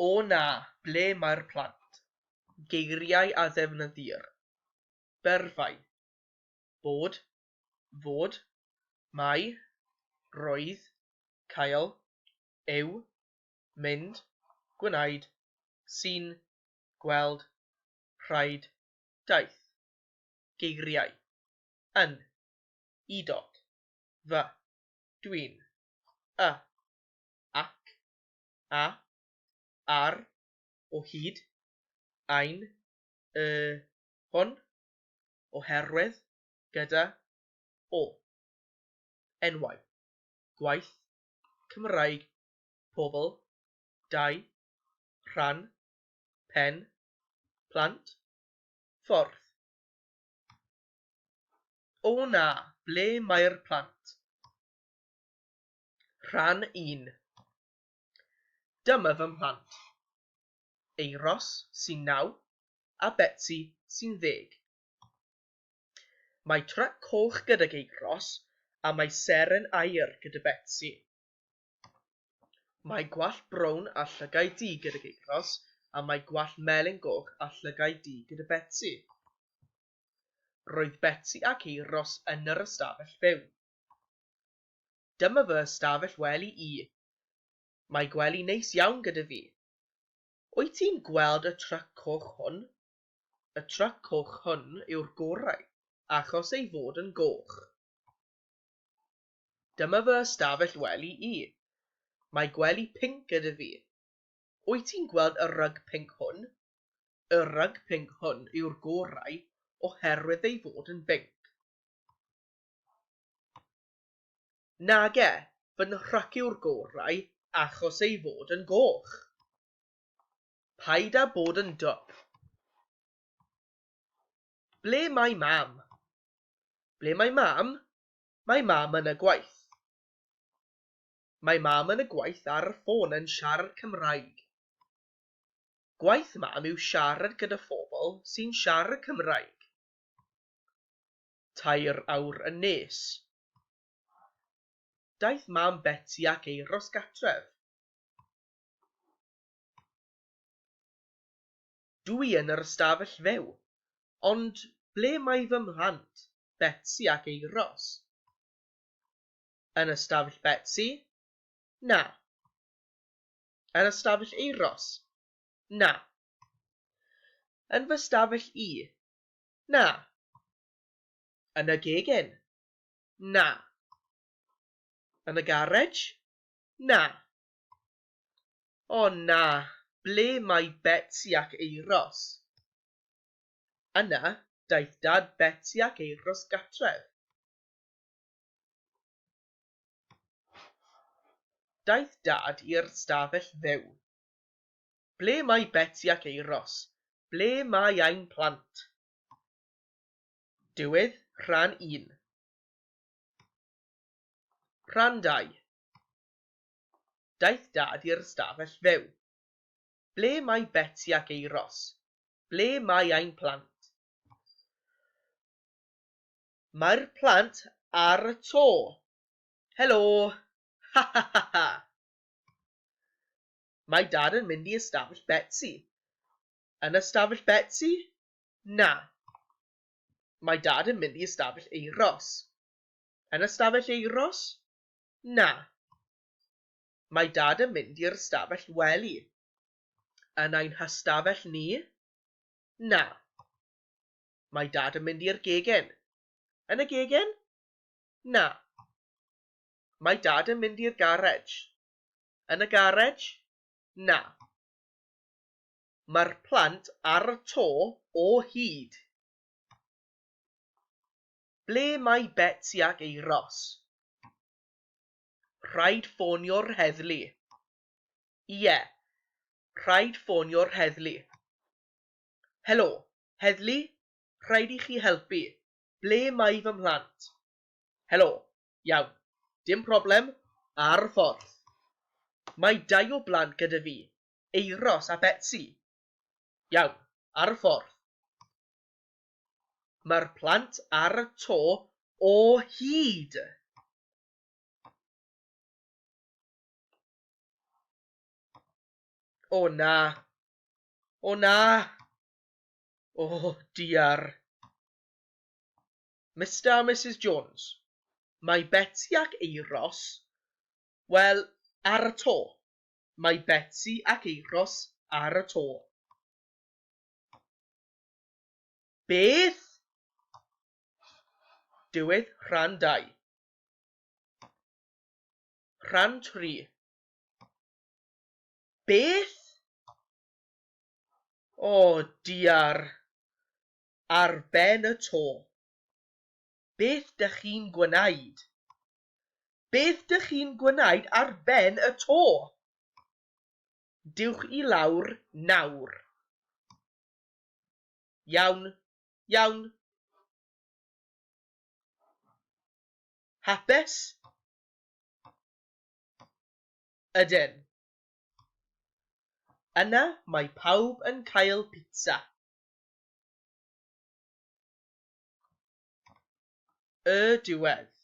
O na, ble mae'r plant? Geiriau a ddefnyddir. Berfau. Bod, fod, mae, roedd, cael, yw, mynd, gwnaed, sy'n, gweld, rhaid, daeth. Geiriau. Yn, i dot, fy, dwi'n, y, ac, a, ar, o hyd, ein, y, hwn, oherwydd, gyda, o. Enwau, gwaith, Cymraeg, pobl, dau, rhan, pen, plant, ffordd. O na, ble mae'r plant? Rhan 1. Dyma fy mhlant. Euros, sy'n naw, a Betsi, sy'n ddeg. Mae tryc coch gydag Euros a mae seren aur gyda Betsi. Mae gwallt brown a llygaid du gydag Euros a mae gwallt melyn-goch a llygaid du gyda Betsi. Roedd Betsi ac Euros yn yr ystafell fyw. Dyma fy ystafell wely i. Mae gwely neis iawn gyda fi. Wyt ti'n gweld y tryc coch hwn? Y tryc coch hwn yw'r gorau, achos ei fod yn goch. Dyma fy ystafell wely i. Mae gwely pinc gyda fi. Wyt ti'n gweld y ryg pinc hwn? Y ryg pinc hwn yw'r gorau oherwydd ei fod yn binc. Nage, fy nhrac yw'r gorau achos ei fod yn goch. Paid â bod yn dwp. Ble mae mam? Ble mae mam? Mae mam yn y gwaith. Mae mam yn y gwaith ar y ffôn yn siarad Cymraeg. Gwaith mam yw siarad gyda phobl sy'n siarad Cymraeg. Tair awr yn nes. Daeth mam Betsi ac Euros gartref. Dw i yn yr ystafell fyw, ond ble mae fy mhlant, Betsi ac Euros? Yn ystafell Betsi? Na. Yn ystafell Euros? Na. Yn fy ystafell i? Na. Yn y gegin? Na. Yn y garej? Na. O na, ble mae Betsi ac Euros? Yna, daeth dad Betsi ac Euros gartref. Daeth dad i'r stafell fyw. Ble mae Betsi ac Euros? Ble mae ein plant? Diwedd rhan 1. Rhan 2. Daeth dad i'r ystafell fyw. Ble mae Betsi ac Euros? Ble mae ein plant? Mae'r plant ar y to. Helo! Ha ha ha ha! Mae dad yn mynd i ystafell Betsi. Yn ystafell Betsi? Na. Mae dad yn mynd i ystafell Euros. Yn ystafell Euros? Na. Mae dad yn mynd i'r ystafell wely. Yn ein hystafell ni? Na. Mae dad yn mynd i'r gegin. Yn y gegin? Na. Mae dad yn mynd i'r garej. Yn y garej? Na. Mae'r plant ar y to o hyd. Ble mae Betsi ac Euros? Rhaid ffonio'r heddlu. Ie, rhaid ffonio'r heddlu. Helo, heddlu? Rhaid i chi helpu. Ble mae fy mhlant? Helo, Iawn. Dim problem. Ar y ffordd. Mae dau o blant gyda fi, Euros a Betsi. Iawn. Ar y ffordd. Mae'r plant ar y to o hyd. O na! O na! O diar! Mister a Misus Jones, Mae Betsi ac Euros, wel, ar y to. Mae Betsi ac Euros ar y to. Beth? Diwedd rhan 2. Rhan 3. Beth? O diar! Ar ben y to. Beth dych chi'n gwneud? Beth dych chi'n gwneud ar ben y to? Dewch i lawr nawr. Iawn, iawn. Hapus? Ydyn. Yna mae pawb yn cael pitsa. Y diwedd.